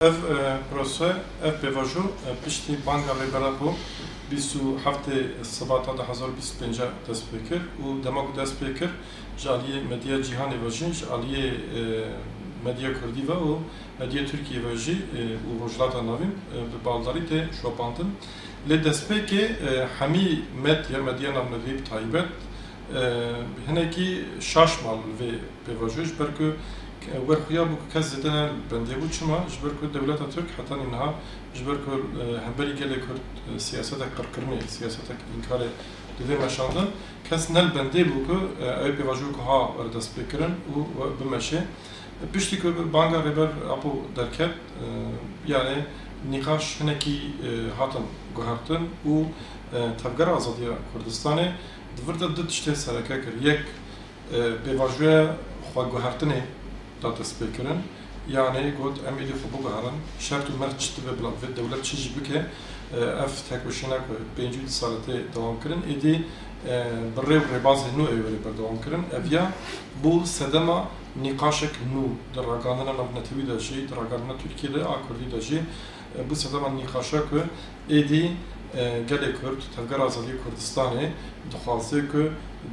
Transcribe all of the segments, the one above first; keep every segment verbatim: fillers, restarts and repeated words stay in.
Ev e, prose, ev pêvajo e, piştî banga Rêber Apo bîst û heftê Sibata du hezar û bîst û pênc dest pê kir û dema ku dest pê kir ji aliyê medya cîhanê ve jî, ji aliyê e, medya kurdî ve û medya Tirkiyê ve jî e, û Rojhilata Navîn e, bi baldarî tê şopandin. Lê destpêkê e, hemî medya, medya navnetewî bi taybet e, hinekî şaş ma li vê pêvajoyê, ji ber ku wer xuya bû ku kes zêde ne li bendê bû. Çima? Ji ber ku dewleta Tirk hetanî niha, ji ber ku e, hemberî gelê Kurd e, siyasetek qirkirinê, siyasetek înkarê dide meşandin, kes ne li bendê bû ku e, ew pêvajoyê ku ha were destpêkirin û we bimeşe. Piştî ku banga Rêber Apo derket, e, yani nîqaş hinekî e, hatin guhertin û e, Tevgera Azadiya Kurdistanê di vir de du tiştê sereke kir. Yek e, pêvajoya xweguhertinê da destpêkirin, yani got, em êdî xwe biguherin, şert û mert çi dibe bila vê dewlet çi jî bike, e, ev tekoşîna ku pêncî û du sal e tê dewam kirin, êdî e, bi rê û rêbazê nû ê were berdewam kirin. Ev ya bû sedema nîqaşek nû di ragandina navnetewî de jî, di ragandina Tirkiyê de a Kurdî de jî, e, bû sedema nîqaşa ku êdî e, gelê Kurd, Tevgera Azadiyê Kurdistanê dixwaze ku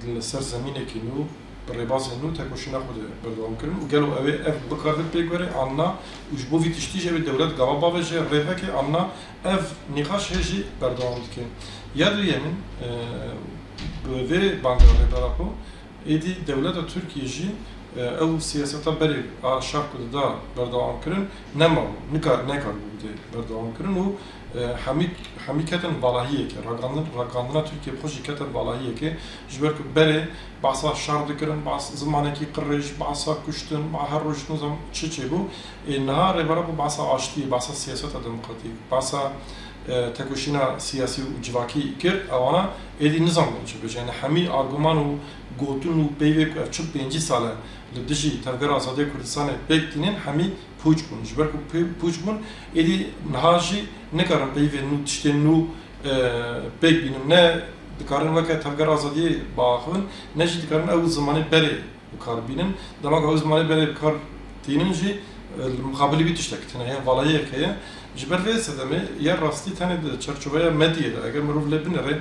li ser zemînekî nû, bi rêbazên nû tekoşîna xwe de berdewam kirin û gelo ew ê ev bikaribe pêk were an na û ji bo vî tiştî jî ew ê dewlet gava bavêje, rê veke an na ev nîqaş hê jî berdewam dike. Ya duyemîn, e, bi vê banga Rêber Apo, êdî dewleta Tirkiyê jî, e, ew siyaseta berê a şer ku dida berdewam kirin, nema, nikar, nekar bû bide berdewam kirin û e, hemî, hemî ketin valahiyeke, ragandin-, ragandina Tirkiyê bi xwe jî ketin valahiyeke, ji ber ku berê behsa şer dikirin, behs zimanekî qirêj, behsa kuştin, ba her roj nizam çi çêbû. Ê, niha Rêber Apo behsa aştiyê, behsa siyaseta demokratîk, behsa e, tekoşîna siyasî û civakî kir, ewana êdî nizam çi bêje. Yani hemî arguman û gotin û peyvê ku ev çil pêncî sal e li dijî Tevgera Azadiya Kurdistanê pêk tînin, hemî pûç bûn. Ji ber ku pê-, pûç bûn, êdî niha jî nikarin peyvên nû, tiştên nû e, pêk bînin. Ne dikarin weke Tevgera Azadiyê biaxivin, ne jî dikarin ew zimanê berê bi kar bînin. Dema ku ew zimanê berê bi kar tînin jî, e, li muqabilî wî tiştek tune heye, valayiyek heye. Ji ber vê sedemê ya rastî tenê di çerçoveya medyê de, eger mirov lê binêre,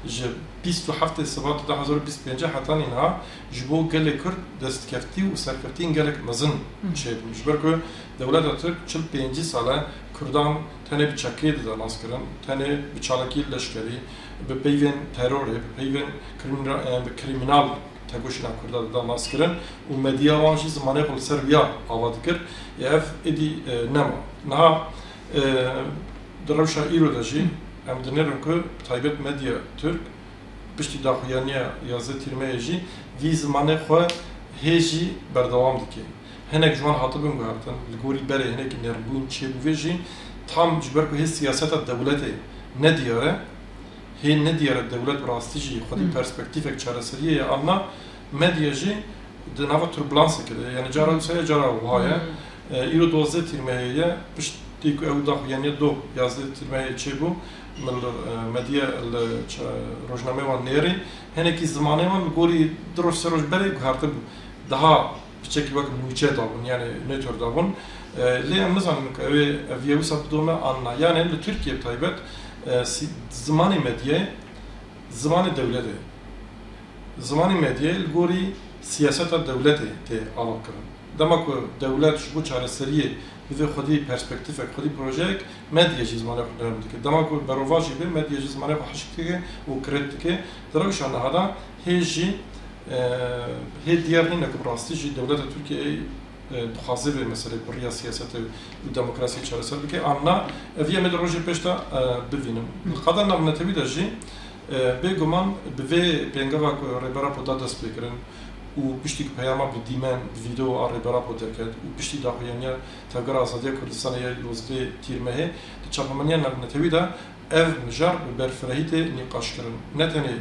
ji bîst û heftê Sibat du hezar û bîst û pênc hetanî niha ji bo gelê Kurd destkeftî û serkeftiyên gelek mezin çêbûn. Ji ber ku dewleta Tirk çil pêncî sal e Kurdan tenê bi çekê dide naskirin, tenê bi çalakî leşkerî, bi peyvên terorê, bi peyvên krimîna-, e, bi krîmînal tekoşîna Kurda dida naskirin û medya wan jî zimanê xwe li ser wiya ava dikir. Ê ev êdî, e, nema. Niha, e, di rewşa îro de jî em dinêrin ku taybet medya Tirk piştî daxuyaniya yazdeh Tîrmeyê jî vî zimanê xwe hê jî berdewam dike. Hinek ji wan hatibin guhertin, li gorî berê hinekî nermbûn çêbû vê jî tam ji ber ku hê siyaseta dewletê nediyar e, hê nediyar e dewlet bi rastî jî xwedî perspektîfek çareseriyê ye an na, medya jî di nava turbulanseke de ye. Yani cara wisa ye, cara wiha ye. E, îro duwazdeh Tîrmeyê ye, piştî ku ew daxuyaniya do yazdeh Tîrmeyê çêbû, min li, e, medya li ça-, rojnameyê wan nêrî, hinekî zimanê wan li gorî du roj sê roj berê guhertibû. Daha piçekî wek nûçe dabûn, yani nêtor dabûn. E, lê em nizanin ku ew ê, ev yê wisa bidome an na. Yani li Tirkiyê bi taybet, e, sî-, zimanê medyayê, zimanê dewletê. Zimanê medyayê li gorî siyaseta dewletê tê avakirin. Dema ku dewlet ji bo çareseriyê bivê xwedî perspektîfek, xwedî projeyek, medya jî zimanê xwe devam dike. Dema ku berovajî be, medya jî zimanê xwe hişk dike û kiret dike. Di rewşa niha de hê jî, e, hê diyar nîne ku bi rastî jî dewleta Tirkiyeyê e, dixwaze vê meselê bi riya siyasetê û demokrasiyê çareser bike. An na, ev yê em ê di rojê pêş de, e, bivînin. Li qada navnetewî de jî, e, bêguman bi vê pêngava ku Rêber Apo da destpêkirin û piştî ku peyama bi dîmen, bi vîdeo a Rêber Apo derket û piştî daxuyaniya Tevgera Azadiya Kurdistanê ya duwazdeh Tîrmehê di çapemeniya navnetewî de ev mijar bi berfirehî tê nîqaşkirin. Ne tenê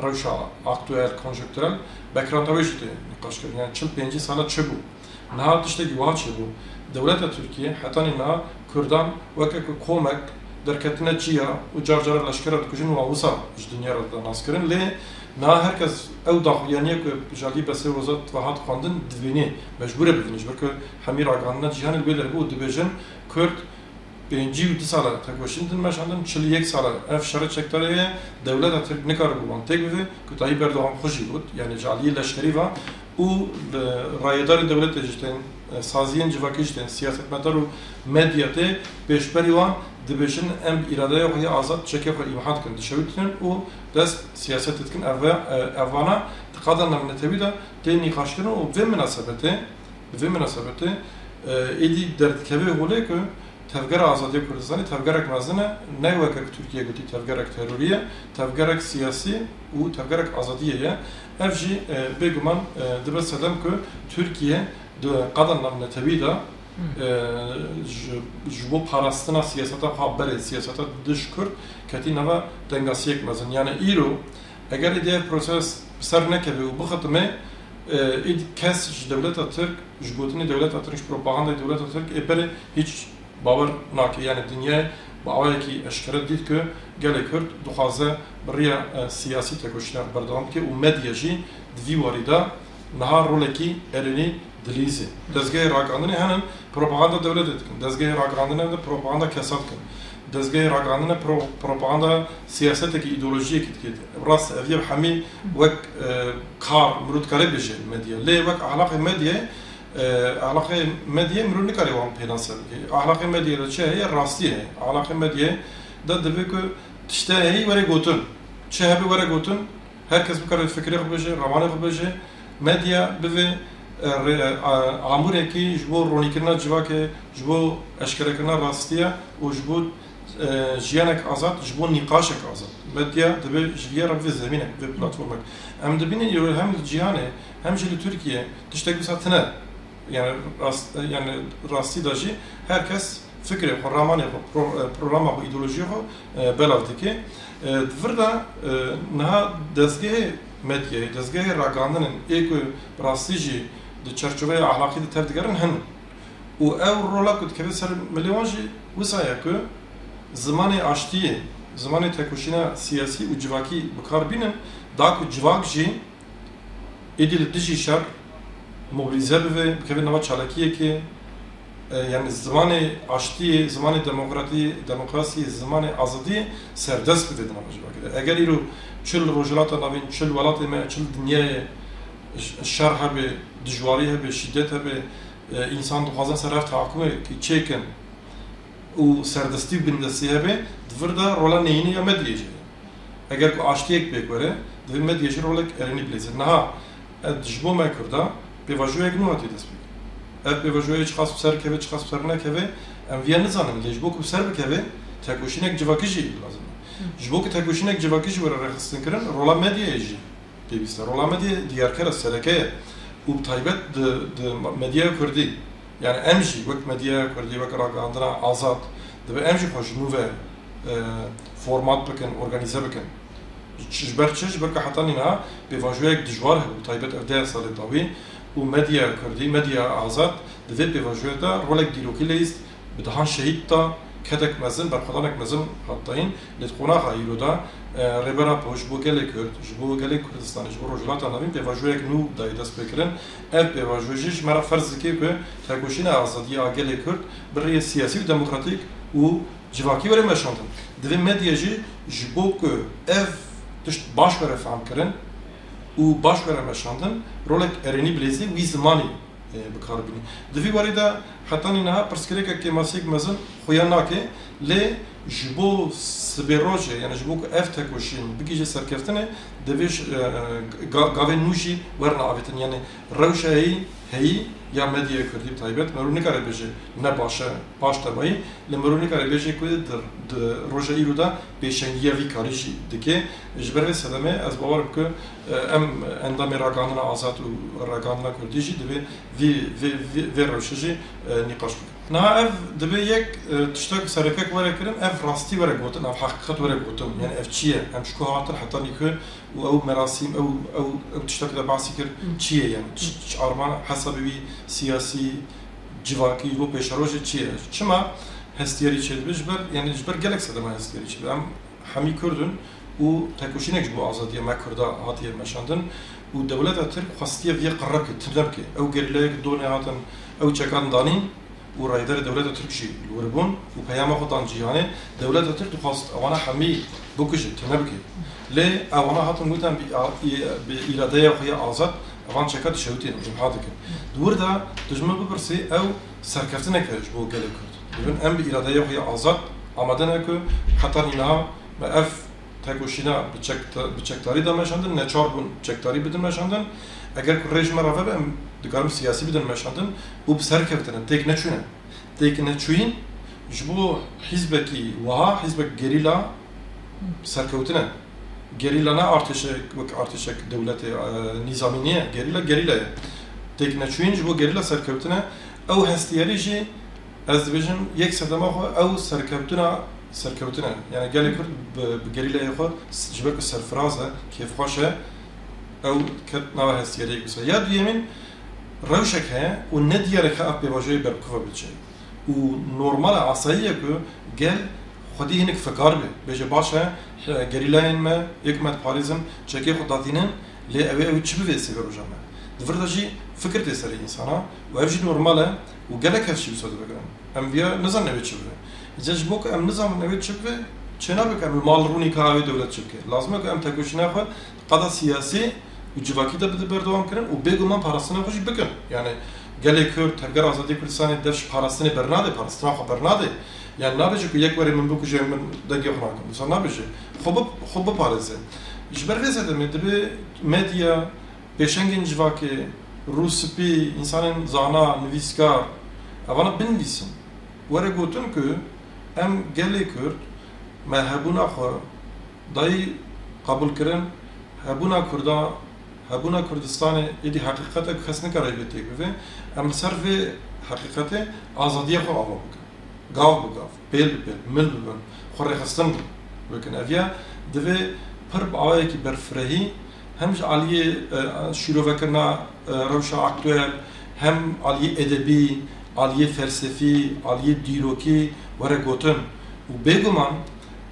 rewşa aktuel, konjonkturel, bi ekrantewê jî tê nîqaşkirin. Yani çil pêncî sala çi bû? Niha tiştekî wiha çêbû. Dewleta Tirkiyê hetanî niha Kurdan weke ku komek derketine çiya û car cara leşkera dikujin û wan wisa ji dinya re dida naskirin. Lê Niha her kes ew daxuyaniye ku ji aliyê Beşîr Rojat ve hat xwendin, dibînî, mecbûr e bibînî. Ji ber ku hemî ragihandina cîhanê li wê derê bû û dibêjin Kurd pêncî û du sal e tekoşîn din meşandin, çil û yek sal e ev şerê çekdarê ye, dewleta Tirk nikaribû wan têk bivê, ku Tayyip Erdogan xwe jî got, yanî ji aliyê leşkerî ve û li rayedarên dewletê jî tên, e, saziyên civakî jî tên, siyasetmedar û medya tê, pêşberî wan dibêjin, em bi îradeya xwe ya azad çekê xwe îmha dikin, dişewitînin û dest siyasetê dikin. Ev, e, evana di qada navnetewî de tê nîqaşkirin û bi vê minasebetê, bi vê minasebetê, e, êdî derdikeve holê ku Tevgera Azadiya Kurdistanê tevgerek mezin e, ne weke ku Tirkiye gotî tevgerek terorî ye, tevgerek siyasî û tevgerek azadiyê ye. Ev jî, e, bêguman, e, dibe sedem ku Tirkiye di qada navnetewî de, Hmm. e, ji, ji bo parastina siyaseta xwe berê, siyaseta dij Kurd ketî nava tengasiyek mezin. Yani îro, eger êdî ev proses bi ser nekeve û bixitime, e, êdî kes ji dewleta Tirk, ji gotinê dewleta Tirk, ji propagandayê dewleta Tirk ê berê hiç bawer nake. Yani dinyayê bi awayekî eşkere dît ku gelê Kurd dixwaze bi riya, e, siyasî tekoşîna xwe berdewam bike û medya jî di vî warî de niha rolekî erênî dilîzê. Dezgehê ragihandinê henin propaganda dewletê dikin. Dezgehê ragihandinê de propaganda kesa dikin. Dezgehê ragihandinê pro-, propaganda siyasetekî, îdeolojiyekî dike. Rast ev yê hemî wek, e, kar mirov dikare bêje medya. Lê wek ahlaqê medyayê, e, ahlaqê medyayê mirov nikare wan pênase bike. Ahlaqê medyayê de çi heye? Rastî heye. Ahlaqê medyayê de divê ku tiştê heyî were gotin. Çi hebe were gotin, her kes bikare fikrê xwe bêje, ramanê xwe bêje. Medya bivê, e, rê-, e, a-, amûrekî ji bo ronîkirina civakê, ji bo eşkerekirina rastiya û ji bo, e, jiyanek azad, ji bo nîqaşek azad. Medya divê ji vî re bivê zemînek, bivê platformek. Em dibînin îro hem li cîhanê, hem jî li Tirkiye tiştek wisa tine. Yani rast-, yani rastî de jî her kes fikrê xwe, ramanê xwe, pro-, e, programa xwe, îdeolojiyê xwe, e, belav dike. E, di vir de, e, niha dezgehê medyayê, dezgehê ragihandinên ê ku bi rastî jî di çerçoveya ahlaqî de tevdigerin hene. Û ew rola ku dikeve ser milê wan jî wisa ye ku zimanê aştiyê, zimanê tekoşîna siyasî û civakî bi kar bînin, da ku civak jî êdî li dijî şer mobilîze bibe, bikeve nava çalakiyekê, e, yani zimanê aştiyê, zimanê demokratî, demokrasiyê, zimanê azadiyê serdest bibe di nava civakê de. Eger îro çi li Rojhilata Navîn, çi li welatê me, çi li dinyayê ş-, şer hebe, dijwarî hebe, şîdet hebe, e, însan dixwazin ser ev tahakumê çêkin û serdestî û bindestî hebe, di vir de rola neyînî ya medyayê jî heye. Eger ku aştiyek pêk were, divê medya jî rolek erênî bileyze. Niha, e, ji bo me Kurda pêvajoyek nû hatiye destpêkirin. Ev pêvajoyê çiqas bi ser keve, çiqas bi ser nekeve, em viya nizanin. Lê ji bo ku bi ser bikeve, tekoşînek civakî jî lazim e. Ji bo ku tekoşînek civakî jî were rêxistinkirin, rola medyayê jî pêwîst e. Rola medyayê diyarker e, sereke ye. Û bi taybet di, di medyaya Kurdî, yani em jî wek medyaya Kurdî, wek ragihandina azad, divê em jî xwe ji nû ve, e, format bikin, organîze bikin. Ji, ji ber çi? Ji ber ku heta nîna pêvajoyek dijwar hebû, bi taybet ev deh salê dawî û medyaya Kurdî, medyaya azad di vê pêvajoyê de rolek dîrokî leyîst, bi dehan şehîd da, kedek mezin, berxwedanek mezin hat dayîn. Lê di qonaxa îro de, e, Rêber Apo ji bo gelê Kurd, ji bo gelê Kurdistanê, ji bo Rojhilata Navîn pêvajoyek nû dayê destpêkirin. Ev pêvajoyê jî ji me re ferz dike ku tekoşîna azadiyê a gelê Kurd bi rêyê siyasî û demokratîk û civakî were meşandin. Divê medya jî ji bo ku ev tişt baş were fehmkirin û baş were meşandin, rolek erênî bileyzê wî zimanî, e, bi kar bînî. Di vî warî de hetanî niha pirsgirêkek kêmasiyek mezin xuya nake, lê ji bo sibê rojê, yani ji bo ku ev tekoşîn bigihîje serkeftinê, divê ji, e, ga-, gavên nû jî werine avêtin. Yani rewşa heyî, heyî ya medyaya Kurdî bi taybet, merû nikare bêje ne baş e, paş temayî, lê merû nikare bêje ku di, di roja îro de pêşengiya vî karî jî dike. Ji ber vê sedemê ez bawer dikim ku, e, em endamê ragihandina azad û ragihandina Kurdî jî divê vî, vê, vê, vê rewşê jî, e, nîqaş bikin. Niha ev divê yek, e, tiştek sereke ku were kirin, ev rastî were gotin, ev heqîqet were gotin. Yani ev çi ye? Em ji ku hatin heta nîkir û ew merasîm, ew, ew, ew tiştek de behsî kir, çi ye yani? Çi, çi arman hesabê wî siyasî, civakî, bo pêşerojê çi ye? Çima hestiyarî çêdibe? Ji ber, yani ji ber gelek sedema hestiyarî çêdibe. Em hemî Kurd in, û tekoşînek ji bo azadiya me Kurda hatiye meşandin û dewleta Tirk xwestiye vê qirre bike, tune bike. Ew gerîlayek donê hatin, ew çekan danîn û rayderê dewleta Tirk jî li wir bûn û peyama xwe dan cîhanê. Dewleta Tirk dixwest ewana hemî bikuje, tune bike. Lê ewana hatin gotin bi, bi îradeya xwe ya azad evan çeka dişewitînin, îmha dikin. Di wir de tu ji min bipirsî, ew serkeftinek e ji bo gelê Kurd. Dibin em bi îradeya xwe ya azad amade ne ku heta nîniha me ev tekoşîna bi çek-, bi çekdarî de meşandin, neçar bûn çekdarî bidin meşandin. Eger ku rê ji me re vebe, em dikarin siyasî bidin meşandin û bi serkeftin in, têk neçûne. Têk neçûyîn ji bo hîzbekî wiha, hîzbek gerîla serkewtin e. Gerîla ne artêşek, wek artêşek dewletê, e, nîzamî niye. Gerîla, gerîla ye. Têk neçûyîn ji bo gerîla serkewtin e. Ew hestiyarî jî, ez dibêjim, yek sedema xwe ew serkewtina, serkewtin e. Yani gelê Kurd bi, bi gerîlayê xwe s-, ji ber ku serfiraz e, kêfxweş e, ew ket nava hestiyariyek wisa. Ya duyemîn, rewşek heye û ne diyarek e ev pêvajoyê ber bi ku ve biçe. Û normal e, asayî ye ku gel xwedî hinek fikar be, bêje, baş e, he, gerîlayên me, yê ku me diparêzin, çekê xwe datînin, lê ew ê ew çi bivê sibê roja me? Di vir de jî fikir tê serê însana û ev jî normal e û gelek kes jî wisa difikirin. Em viya nizanin ew ê çi bivê. Îca ji bo ku em nizanin ew ê çi bivê, çênabe ku em li mal rûnî ka ew ê dewlet çi bike. Lazim e ku em tekoşîna xwe qada siyasî û civakî de bide berdewam kirin û bêguman parastina xwe jî bikin. Yani gelê Kurd, Tevgera Azadiyê Kurdistanê dev ji parastinê bernade, parastina xwe bernade. Yani nabêje ku yek were min bikuje, min dengê xwe nakim. Wisa nabêje. Xwe bi-, xwe biparêze. Ji ber vê sedemê divê medya, pêşengên civakê, rûspî, însanên zana, nivîskar, evana binivîsin. Were gotin ku em gelê Kurd, me hebûna xwe dayî qebûlkirin, hebûna Kurda, hebûna Kurdistanê êdî heqîqet e ku kes nikare vê têk bivê. Em li ser vê heqîqetê azadiya xwe ava bikin. Gav bi gav, pêl bi pêl, mil bi mil, xwe rêxistin bikin. Ev ya divê pir bi awayekî berfirehî hem ji aliyê, e, şîrovekirina, e, rewşa aktuel, hem aliyê edebî, aliyê felsefî, aliyê dîrokî were gotin. Û bêguman,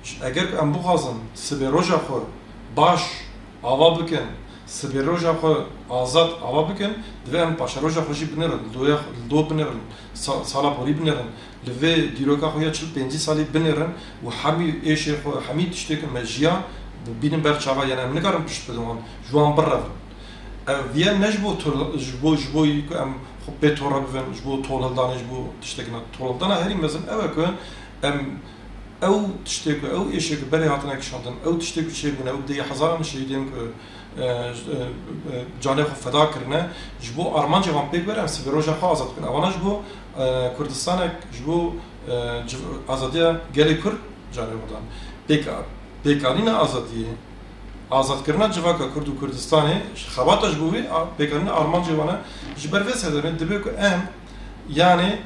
ji, eger ku em bixwazin sibê roja xwe baş ava bikin, sibê roja xwe azad ava bikin, divê em paşeroja xwe jî binêrin, li doya, li do binêrin, sa-, sala borî binêrin, li vê dîroka xwe ya çil pêncî salî binêrin û hemî êşê xwe, hemî tiştê ku me jiya, bînin ber çava, yani em nikarin pişt bidin wan, ji wan birevin. Ev viya ne ji bo tol-, ji bo, ji bo ku em xwe pê tore bibin, ji bo tolhildanê, ji bo tiştekî ne. Tolhildana herî mezin ew e ku em ew tiştê ku, ew êşê ku berê hatine kişandin, ew tiştê ku çêbûne, ew dêya hezaran şehîdên ku, e, e, e, canê xwe feda kirine, ji bo armancê wan pêk were, em sibê roja xwe azad bikin. Evana ji bo, e, Kurdistanek, ji bo, e, civ-, azadiya gelê Kurd canê xwe dan. Pêk-, pêkanîna azadiyê, azadkirina civaka Kurd û Kurdistanê, xebata ji bo wî, a, pêkanîna armancê wan e. Ji ber vê sedemê dibe ku em, yani,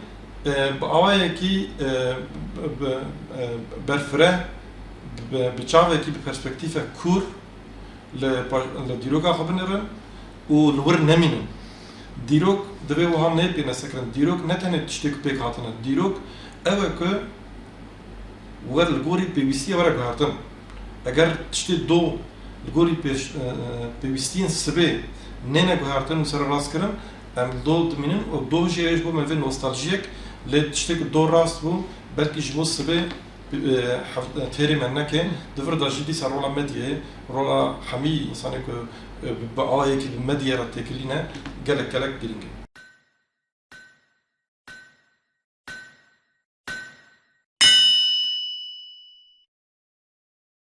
e, bi awayekî, e, bi, bi, e, berfireh, bi, bi çavekî, bi perspektîfek kûr li pa-, li dîroka xwe binêrin û li wir nemînin. Dîrok divê wiha neyê pênasekirin. Dîrok ne tenê tiştê ku pêk hatine. Dîrok ew e ku wer li gorî pêwîstiya were guhertin. Eger tiştê do li gorî pêş-, e, e, pêwîstiyên sibê nêne guhertin û sererast kirin, em li do dimînin û do jî heye ji bo me vê nostaljiyek, lê tiştê ku do rast bû, belkî ji bo sibê, e, hev-, têrê me neke, di vir de jî dîsa rola medyayê, rola hemî însanê ku, e, bi, bi awayekî bi medyayê re têkilî ne, gelek gelek girîng e.